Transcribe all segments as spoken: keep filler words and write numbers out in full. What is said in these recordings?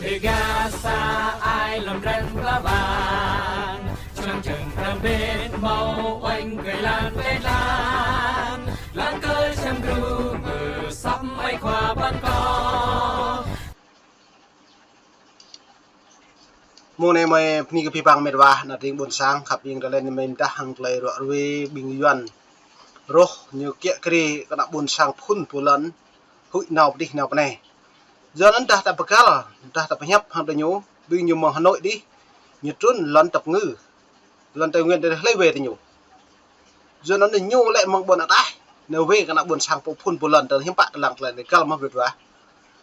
Gah sa ai lŏm ren pla ƀang, čơlăng čơng pram ƀĕt mâo uêñ kơi lan pĕ lan, lăng kơ čăm gru mơ săp mai khua păn kơ. Mông anai mơi bơni kơ abih bang met wa, ană tring ƀôn sang, khăp ing tơlơi anai mơi mơdah hăng tơlơi ruă ruê ƀing Yuan. Rŏh ñu kiă kriê kơ ană ƀôn sang phŭn pô lŏn, huĭ nao pơdih nao pơnai. Yua anŭn dah ta pơkăl, dah ta pơhiăp hăng tơ ñu, ƀing ñu mơ̆ng Hà Nội dih, ñu trŭn lŏn tơpơngư, lŏn Tây Nguyên dih hlơi wai tơ ñu. Yua anŭn ñu lĕ mơ̆ng ƀôn ataih, nao wai kơ ană ƀôn sang pô phŭn pô lŏn tơ hiư̆m pă tơlăng tơlơi anai găl mơ̆ met wa.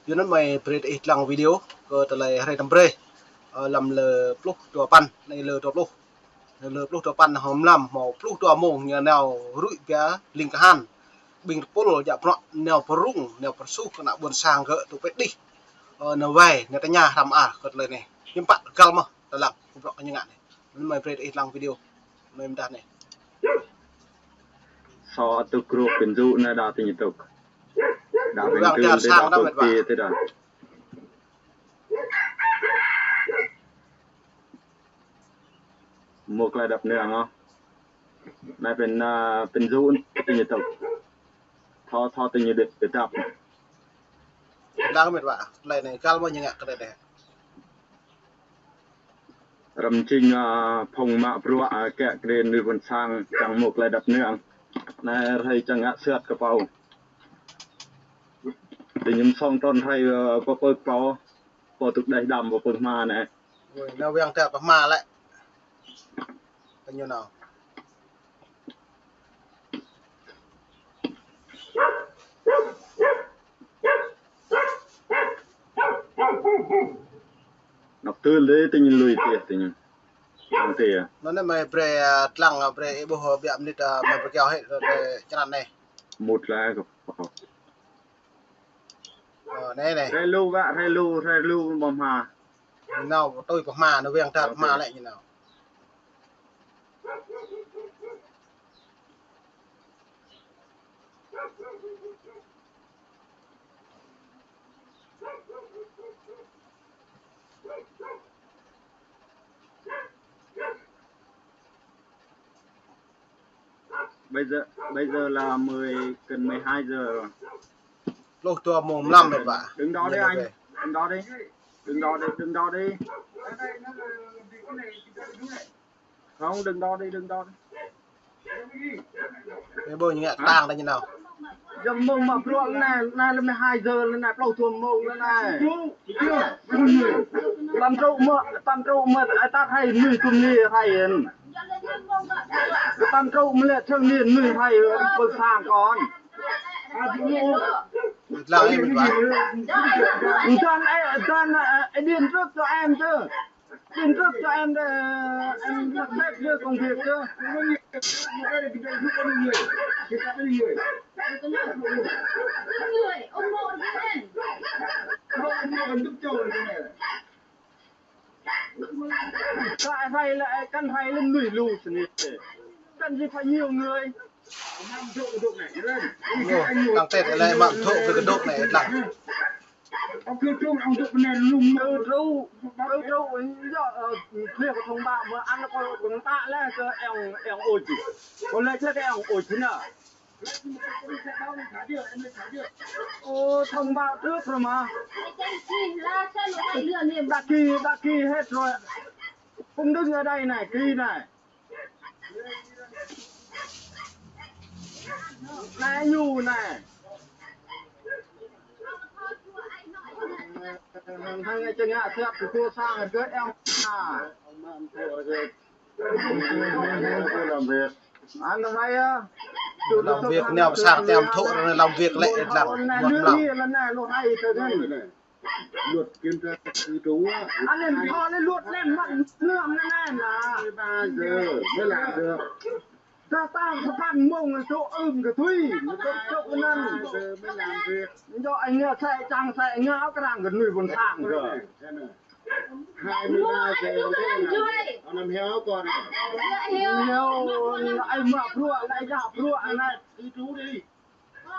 Yua anŭn mơi brơi tơ ih lăng video kơ tơlơi hrơi tơm brơi, ơ, lăm lơ pluh dua păn, anai lơ dua pluh. Lơ pluh dua păn hơmlam mâo pluh dua mông ñu nao rui pia ling kahan. Ƀing tơpul djă prŏk nao pơrŭng, nao pơrsuh kơ ană ƀôn sang gơ̆ tŭ pĕ dih. Ơ, nao wai, nao tơña hrăm ar kơ tơlơi anai. Hiư̆m pă găl mơ̆ tơlăng kơ prŏk kơ ñu ngă anai. Anŭn mơi brơi tơ ih lăng video. Mơi mơdah anai. Sô atŭk gru pin djŭ anai đa tơ ñu tŭk. Đa pin djŭ tơ đa tŭk pi tơ đa. Mơ̆ klai đăp nơ̆ng ôh. Anai pin, a, pin djŭ tơ ñu tŭk. Thâo, thâo tơ ñu đĕt, đĕt đăp. Lăng met wa, tơlơi anai găl mơ̆ ñu ngă kơ tơlơi anai. Răm čing, a, phung mă bruă, a, kiă kriê nui ƀôn sang čang mơ̆ klai đăp nơ̆ng. Anai hrơi čang ngă sat kơ pô. Tơ ñu song trôn hrơi, a, pơ pơ pô. Pô tŭk đeh đam pơ pơ hma anai. Ui, nao wai tơ pơ hma lĕ. Tơ ñu nao. Năp tơl dih tơ ñu lui tiah tơ ñu. Nang tiah. Anŭn anai mơi brơi, a, tơlăng, a, brơi ih ƀuh, a, biă mơnit, a, mơi brơi kiao hĭ, a, brơi črăn anai. Mŭt lĕ kơ pô. Ơ, anai, anai. Hrơi lu wă, hrơi lu, hrơi lu ƀơi hma. Ñu nao tui pơ hma, nao wai tơ pơ hma lĕ ñu nao. Bây giờ, bây giờ là mười, gần mười hai giờ rồi. Pluh dua mông mlam met wa. Đừng đo đi anh. Đừng đo đi. Đừng đo đi, đừng đo đi. Không, đừng đo đi, đừng đo đi. Ih ƀuh ñu ngă tang tơ ñu nao. Djơ̆ mông mă bruă anai, anai lăm mười hai giờ anai, pluh dua mông anai. Tăn tru mơ̆, tăn tru mơ̆, ơ, tăt hrơi nui tŭm ni hrơi. Tăn tru mơ̆ lĕ čang ni nui hrơi, ơ, pơ sang kon. Lăng ih met wa. Dăn, ơ, dăn, ơ, ơ, điện trước cho em chứ. Điện trước cho em, ờ, em sắp xếp đưa công việc chứ. Tại phải là, căn phải là người lù xí. Cần gì phải nhiều người. Ơ, tăng tết lĕ mă thô kơ kơdŏk anai lăng. Ơ, kơ tru, ơ, kơ tru, ơ, kơ tru, ơ, yơh, ơ, kơ thông báo mơ̆ ăn kơ kơ ta lĕ kơ eo, eo ôh. Kơ lĕ kơ eo ôh nă. Ơ, thông báo trước rồi mà. Đã ký, đã ký hết rồi. Cũng đứng ở đây này, ký này. Anai ñu anai. Hăng, hăng čang ngă sat kơ pô sang kơ em. Anai, ơ. Làm việc neo sang tem thô rồi làm việc lĕ lăng. Luật kiểm tra cư trú á. Anh em họ lấy luật lên mặn nương lên này mà. Mười ba giờ mới làm được. Ta tam sa păn mông tŭ ưm kơ thui, tŭ tŭ anŭn. Mười ba giờ mới làm việc. Djơ̆ anh ngă sĕ čang sĕ ngă ôh kơ arăng kơ nui ƀôn sang kơ. Hai mươi ba giờ mới làm việc. Ăn năm héo con. Héo, anh mă bruă, anh djă bruă, anh. Cư trú đi.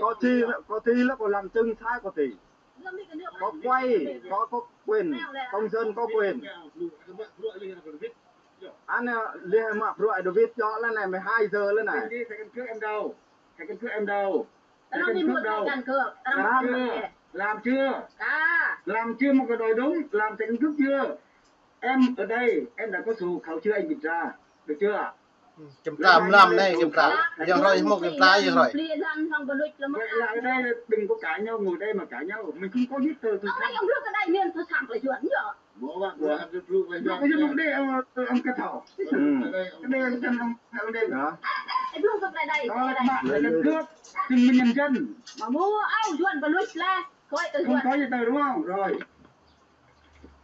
Kâo thi, kâo thi lĕ kâo làm chứng sai kâo thi. Kâo quay, kâo có quyền, công dân có quyền. Anai lĕ mă bruă David djơ̆ lĕ anai, mười hai giờ lĕ anai. Thẻ căn cước em đâu? Thẻ căn cước em đâu? Thẻ căn cước đâu? Làm chưa? Làm chưa? Làm chưa một cái đòi đúng, làm thẻ căn cước chưa? Em ở đây, em đã có sổ hộ khẩu chưa, anh kiểm tra? Được chưa ạ? Kiểm tra mlam anai, kiểm tra. Yang hrơi hmâo kiểm tra, yang hrơi. Vậy là ở đây đừng có cãi nhau, ngồi đây mà cãi nhau. Mình không có giấy tờ tùy thân. Ơ, ơ, ơ, cái thảo. Cái đây là chân ông, ông đây. Hả? Đó, bạn là căn cước, chứng minh nhân dân. Không có giấy tờ đúng không? Rồi.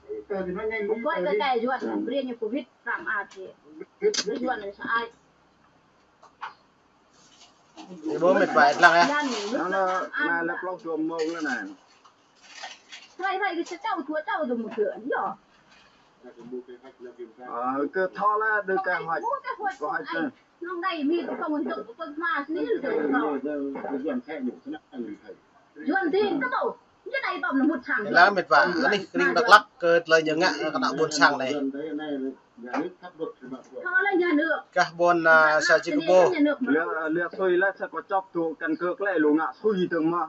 Giấy tờ thì nó nhanh, giấy tờ đi. Ih, ƀu mĕt wa lăng ih. Anai, anai lĕ pluh dua mông lĕ anai. Ơ, kơ thâo lĕ đơ kơ hoạch, kơ hoạch lĕ. Lăng mĕt wa, anih kơring Dak Lak kơ tơlơi ñu ngă kơ ană ƀôn sang anai. Kah ƀôn, a, sa čih kơ pô. Lĕ, lĕ sui lĕ sa kơ čŏk tŭ căn cước lĕ lu ngă sui dơ̆ng mơ̆.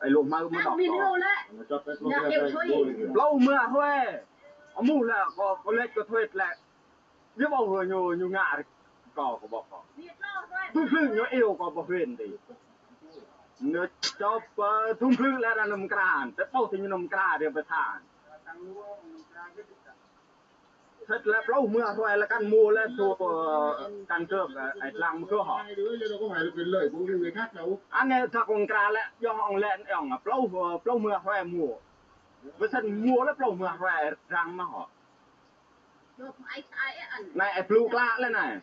Ih lu hmâo mơ̆ đŏk kâo. Plâo mơ̆ hrơi. Amuh lĕ kâo, kâo lĕ kơ thuê lĕ. Yua ƀu hmâo ñu, ñu ngă rĭm kâo, kâo ƀuh kâo. Dŭm blư̆ ñu iâu kâo ƀuh hwên dih. Ñu čŏp, ơ, dŭm blư̆ lĕ anăm kran, tơƀuh tơ ñu anăm kran dih pơthan. Sĭt lĕ pluh mơ̆ng hrơi lĕ kăn mua lĕ tu, ơ, căn cước, ơ, ai lăng mơ̆ kơ hŏ. Anai ta kông kra lĕ, yŏng ong lĕ, yŏng pluh, ơ, pluh mơ̆ng hrơi mua. Bơ sĭt mua lĕ pluh mơ̆ng hrơi răng mơ̆ hŏ. Anai ai blŭ klă lĕ anai.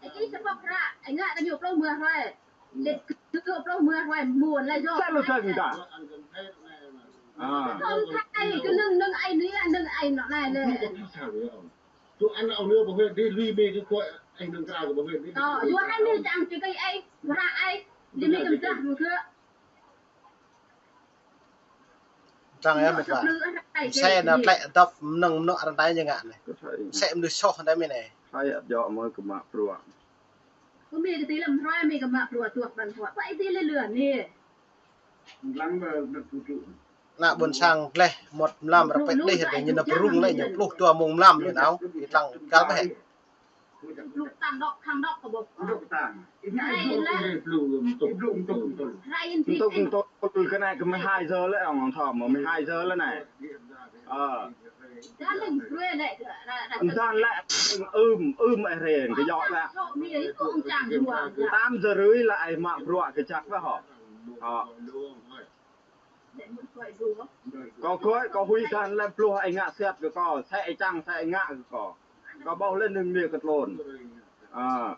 Ai kơ sa pŏk ră, ai ngă ta ñu pluh mơ̆ng hrơi. Lĕ kơ pluh mơ̆ng hrơi mua lĕ yŏk. Sĭt lu dơ̆ng ta. Ơ. Kông thai kơ nưng, nưng ai nơ, nưng ai nŏ anai lĕ. Ơ, yua hai mươi čang čư kơ ai, ră ai, lĕ mĭ kơmtrah mơ̆ kơ. Trăng ya mĕt wa. Msĕ nao tlĕ dŏp mơnơ̆ng mơnŏ arăng tơl ñu ngă anai. Msĕ mơnuih soh anai mĭ anai. Hai ăt yŏk mơ̆ kơ mă bruă. Kơ mĭ kơ tơlơi mơhrơi mĭ kơ mă bruă tuah ƀăn tuah. Pă ih tơlơi lĕ anai. Ană ƀôn sang gleh mŭt mlam rơpĕ đih, ñu nao prung lĕ, ñu pluh dua mông mlam ñu nao, ih lăng găl bĕ. Tŭk, tŭk, tui kơ anai kơ mười hai giờ lĕ, ong thom, mười hai giờ lĕ anai. Ơ. Anŭn lĕ, ưm, ưm, ih reng, kơ yŏk lĕ. Tám giờ rưỡi lĕ ih mă bruă kơ čăk lĕ hŏ. Hŏ. Kâo gơ̆, kâo huĭ tơl lĕ pluh ih ngă sĭt kơ kâo, sĕ ih čang, sĕ ih ngă kơ kâo. Kâo ƀuh lĕ nưng mĭ kơ tlôn. Ơ.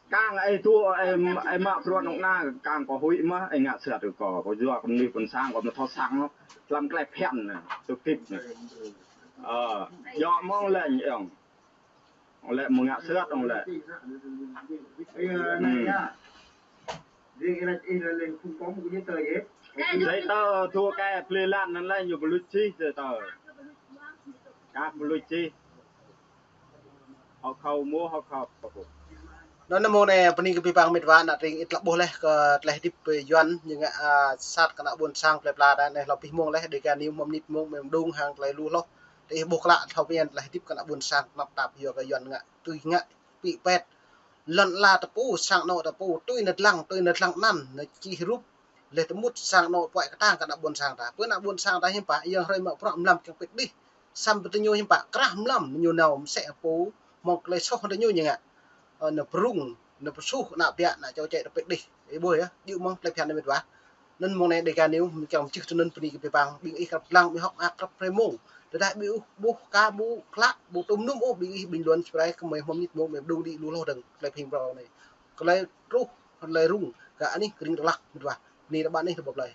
Kang ih tu, ih, ih mă bruă nŏk na, kang kâo huĭ mơ̆, ih ngă sĭt kơ kâo. Kâo yua kơ mơnuih ƀôn sang, kâo mơ̆ thâo sang, lăm klĕ phiăn anai, tu kip anai. Ơ, yua mơ̆ng lĕ ñu ong. Ong lĕ mơ̆ ngă sĭt ong lĕ. Ơ, anai ya. Giấy tờ thua kơ plơi lan anŭn lĕ ñu pơluč čih giấy tờ. Kah pơluč čih. Hộ khẩu mơ̆ hộ khẩu. Anŭn mơ̆ng anai bơni kơ abih bang mĕt wa ană tring ih tơlơi ƀuh lĕ kơ tơlơi hơdip Yuan ñu ngă, ơ, sat kơ ană ƀôn sang plơi pla ta anai hlâo abih mông lĕ Dega News mơ̆ng mơnit mông mơ̆ng mơđung hăng tơlơi lu hloh. Tơ ih ƀuh klă hlâo pơmĭn tơlơi hơdip kơ ană ƀôn sang tơnap tap yua kơ Yuan ngă tui ngă pĭ pĕt. Lŏn ala ta pô, sang anŏ ta pô, tui nao lăng, tui nao lăng anăn, nao čih rup, lĕ tơmŭt sang anŏ puai kơtang kơ ană ƀôn sang ta. Pơ ană ƀôn sang ta hiư̆m pă, yua hrơi mă bruă mlam kiăng pĭt đih. Samơ̆ tơ ñu hiư̆m pă, krah mlam, ñu nao msĕ pô, mơ̆ng tơlơi soh tơ ñu ñu ngă. Ơ, nao prung, nao pơsuh, ană biă, ană čô čĕ ta pĭt đih. Ih ƀuh ya, djơ̆ mơ̆ng tơlơi phiăn anai mĕt wa. Anŭn mơ̆ng anai Dega News, mơ̆ng kiăng mơčih tui anŭn bơni kơ abih bang, ƀing ih krăp lăng, ƀing hŏk mơak krăp hrơi mông. Tơdah ƀing ih ƀuh ka ƀu, klă ƀu tŭm nŭm ôh, ƀing ih bình luận subscribe kơ mơi mơ̆ng mơnit mông, mơi mơđung đĭ lu hloh dơ̆ng, tơlơi phim brâo anai. Tơlơi truh, tơlơi rŭng, kơ anih kơring tơlăk, mĕt wa. Bơni tơ ƀing ih tơ ƀơi plơi.